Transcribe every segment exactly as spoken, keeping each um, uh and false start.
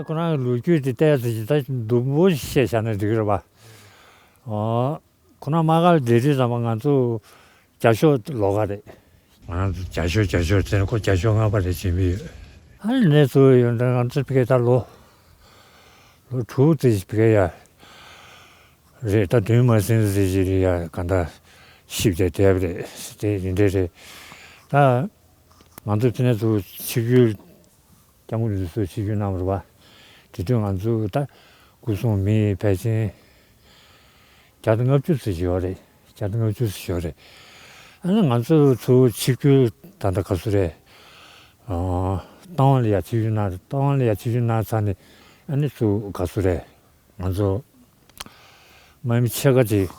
ཁོ་རང་གི་ལོ་རྒྱུས་དེ་བལྟས་ཚེ་ད་སྡུག་པོ་ཞིག་བཤད་བཞག་ན་འགྲིག་གི་རེད་པ། ཨོ། ཁོ་རང་དམག་སྒར་བསྡད་དུས་ཙམ་པ་ང་ཚོ་བརྒྱ་ཤོག་ལོགས་ཀ་རེད། ང་རང་ཚོ་བརྒྱ་ཤོག་བརྒྱ་ཤོག་ཟེར་ནས་ཁོ་བརྒྱ་ཤོག་ལྔ་པ་རེད་བྱེད་མི་ཡོད། ཨ་ནི་ནས་ཚུར་ཡོང་དུས་ང་ཚོ་ཕ་གིར་ད་ལོ་ལོ་དྲུག་ཙམ་ཞིག་ཕ་གིར་ཡ་རེད། ད་དུས་མ་ཟིན་ཙམ་ཞིག་རེད། ཡ་ག་འདྲ་ཞིབ་ཅིག་བསྡད་པ་རེད། དེ་རེད་འདྲ་རེད། ད་ང་ཚོ་དེ་ནས་ཚུར་ཆིབས་བསྒྱུར། སྐྱབས་མགོན་རིན་པོ་ཆེ་ཆིབས་བསྒྱུར་གནང་བ་རེད་པ། དེ་དུས་ང་ཚོ་ད་སྐུ་སྲུང་མི་ཕལ་ཆེར་བརྒྱ་དང་ལྔ་བཅུ་ཙམ་ཞིག་ཡོད་རེད། བརྒྱ་དང་ལྔ་བཅུ་ཙམ་ཞིག་ཡོད་རེད། ཨ་ནི་ང་ཚོ་ཚུར་ཆིབས་བསྒྱུར་ད་ལྟ་ག་ཚོད་རེད། ཨ། རྟ་དབང་ལ་ཡ་ཆིབས་བསྒྱུར་གནང་། རྟ་དབང་ལ་ཡ་ཆིབས་བསྒྱུར་གནང་ཚར་ནས་ཨ་ནི་ཚུར་ག་ཚོད་རེད། ང་ཚོ་དམག་མི་ཕྱེད་ཀ་ཅིག་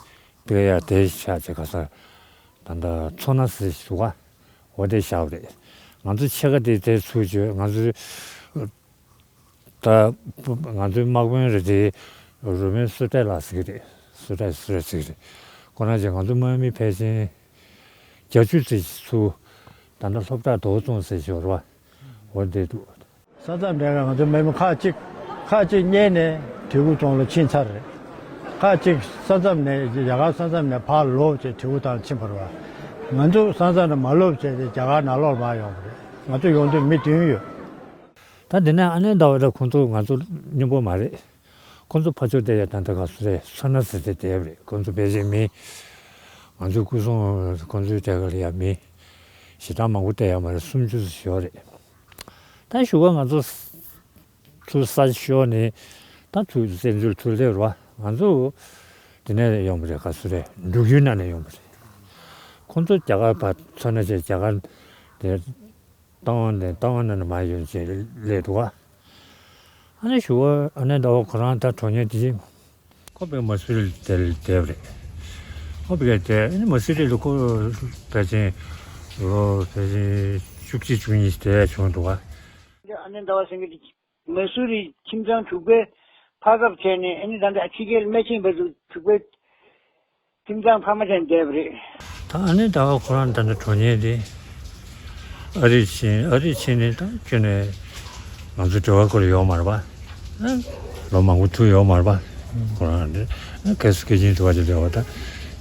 དེ་ཡ་དེ་བཞག་ཅིག་ག་ས་ད་ལྟ་མཚོ་སྣ་ཟེར་ཞིག་འདུག་ག་འོ་དེ་བཞག་པ་རེད། ང་ཚོ་ཕྱེད་ཀ་དེ་དེ་ཚུར་བྱོས། ང་ཚོ་ད་ང་ཚོའི་དམག་དཔོན་རེད་དེ། རུ་དཔོན་བསོད་བཀྲས་ལགས་ཟེར་གི་རེད། བསོད་བཀྲས། བསོད་བཀྲས་ཟེར་གི་རེད། ཁོ་རང་ཅིག་ང་ཚོ་དམག་མི་ཕལ་ཆེར་བརྒྱད་ཅུ་ཙམ་ཚུར་ད་ལྟ་སློབ་གྲྭ་རྡོ་རྫོང་ཟེར་ཞིག་ཡོད་རེད་པ། འོ་དེ་འདུག་ས་མཚམས་ནས་ང་ཚོ་དམག་མི་ཁག་གཅིག་ཁག་གཅིག་གཉེར་ནས་དྲིལ་བུ་རྫོང་ལ་ཕྱིན་ཚར་རེད། ཁག་གཅིག་ས་མཚམས་ནས། རྒྱ་གར་ས་མཚམས་ནས་ཕར་ལོག་བྱས་དྲིལ་བུ་ཐང་ཕྱིན་པ་རེད་པ། ང་ཚོ་ས་མཚམས་ནས་མ་ལོག་བྱས་ཏེ་རྒྱ་གར་ནང་ལོགས་མར་ཡོང་བ་རེད། ང་ཚོ་ཡོང་དུས་མི་བདུན་ཡོད། ད་དེ་ནས་ཨ་ནེ་ཟླ་བ་ལགས་ཁོང་ཚོ་ང་ཚོ་མཉམ་པོ་མ་རེད། ཁོང་ཚོ་ཕར་ཕྱོགས་དེ་ཡ་ད་ལྟ་ག་ཚོད་རེད། མཚོ་སྣ་ཟེར་དེ་བསྡད་པ་རེད། ཁོང་ཚོ་ཕལ་ཆེར་མི། ང་ཚོའི་སྐུ་སྲུང་ཁོང་ཚོའི་གྲས་ཀ་ལ་ཡ་མི་ཞེ་དྲག་མང་པོ་བསྡད་ཡོད་མ་རེད། སུམ་ཅུ་ཙམ་ཞིག་ཡོད་རེད། ད་གཞུག་ག་ང་ཚོ་ཚུར་ས་ཤོར་ནས་ད་ཚུར་བཙན་བྱོལ་ཚུར་སླེབས་རེད་པ། ང་ཚོ་དེ་ནས་ཡོང་བ་རེད། ག་ཚོད་རེད། འབྲུག་ཡུལ་ནང་ནས་ཡོང་བ་རེད། ཁོང་ཚོ་རྒྱ་གར་བར་མཚོ་སྣ་བྱས། རྒྱ་གར་དེ་རྟ་དབང་ནས། རྟ་དབང་ནང་ནས་མར་ཡོང་བྱས་སླེབས་འདུག་ག་ཨ་ནེ་གཞུག་ག་ཨ་ནེ་ཟླ་བ་ཁོ་རང་ད་གྲོངས་མཁན་དེ། ཁོ་ཕ་གིར་མ་སུ་རི་ལ་བསྡད་པ་རེད། ཁོ་ཕ་གིར་བསྡད། ཨ་ནི་མ་སུ་རི་ལ་ཁོ་ཕལ་ཆེར་ལོ་ཕལ་ཆེར་བཅུ་གཅིག་བཅུ་གཉིས་བསྡད་བྱུང་འདུག་ག་ཨ་ནེ་ཟླ་བ་ཟེར་མཁན་དེ་མ་སུ་རི་ཁྱིམ་ཚང་དྲུག་པའི་ཕ་གིར་བྱས་ནས། ཨ་ནི་ད་ལྟ་ཕྱི་རྒྱལ་སྨན་ཆེན་བར་དུ་དྲུག་པའི་ཁྱིམ་ཚང་ཕ་མ་དང་བསྡད་པ་རེད། ད་ཨ་ནེ་ཟླ་བ་ཁོ་རང་ད་ལྟ་གྲོངས་མཁན་དེ། ཨ་རིར་ཕྱིན། ཨ་རིར་ཕྱིན་ནས་ད་ཁྱོན་ནས་ང་ཚོ་འབྲེལ་བ་སྐོར་ཡོད་མ་རེད་པ། ལོ་མང་པོ་ཐུག་ཡོད་མ་རེད་པ། ཁོ་རང་འདི་སྐད་སུ་སྐད་ཆེན་དུ་བ་ཅིག་ལས་བ། ད་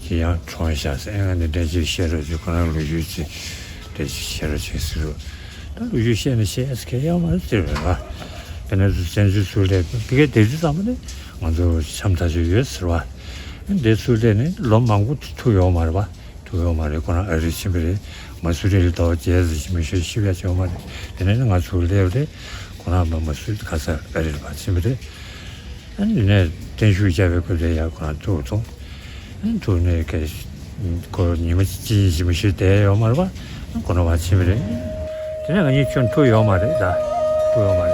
ཅི་ཡང་གྲོངས་བཞག་ཟེར། ཨེ་ང་འདི་འདྲ་ཅིག་བཤད་རོགས་ཅིག་ཁོ་རང་ལོ་རྒྱུས་ཅིག་འདྲ་ཅིག་བཤད་རོགས་ཅིག་ཟེར་རོ། ད་ལོ་རྒྱུས་བཤད་ན་བཤད་ཟེར་མཁན་ཡོད་མ་རེད་ཟེར་བས་པ། དེ་ནས་ཚུར་བཙན་བྱོལ་ཚུར་སླེབས། ཕ་གིར་བསྡད་དུས་ཙམ་པ་ནས་ང་ཚོ་འཆམ་ཐག་ཆོད་ཡོད་ཟེར་བ། འདི་ཚུར་སླེབས་ནས་ལོ་མང་པོ་ཐུག་ཡོད་མ་རེད་པ། ཐུག་ཡོད་མ་རེད། ཁོ་རང་ཨ་རིར་ཕྱིན་པ་རེད། མ་སུ་རི་ལ་ཟླ་བ་བརྒྱད་ཙམ་ཞིག་མི་ཤོད་ཤི་བ་བྱས་ཡོད་མ་རེད། དེ་ནས་ང་ཚུར་སླེབས་རེད། ཁོ་རང་མ་མ་སུ་ག་ས་ཨ་རིར་མར་ཕྱིན་པ་རེད། ཨ་ནི་ནས་བརྟན་བཞུགས་བཅར་བའི་སྐབས་དེ་ཡ་ཁོ་རང་ཐུག་སོང་། ཨ་ནི་ཐུག་ནས་ཁོ་ཉི་མ་གཅིག་གཉིས་ཤིག་མི་ཤི་བསྡད་ཡོད་མ་རེད་པ། ཁོ་རང་མར་ཕྱིན་པ་རེད། དེ་ནས་ང་གཉིས་ཁྱོན་ཐུག་ཡོད་མ་རེད། ད་ཐུག་ཡོད་མ་རེད།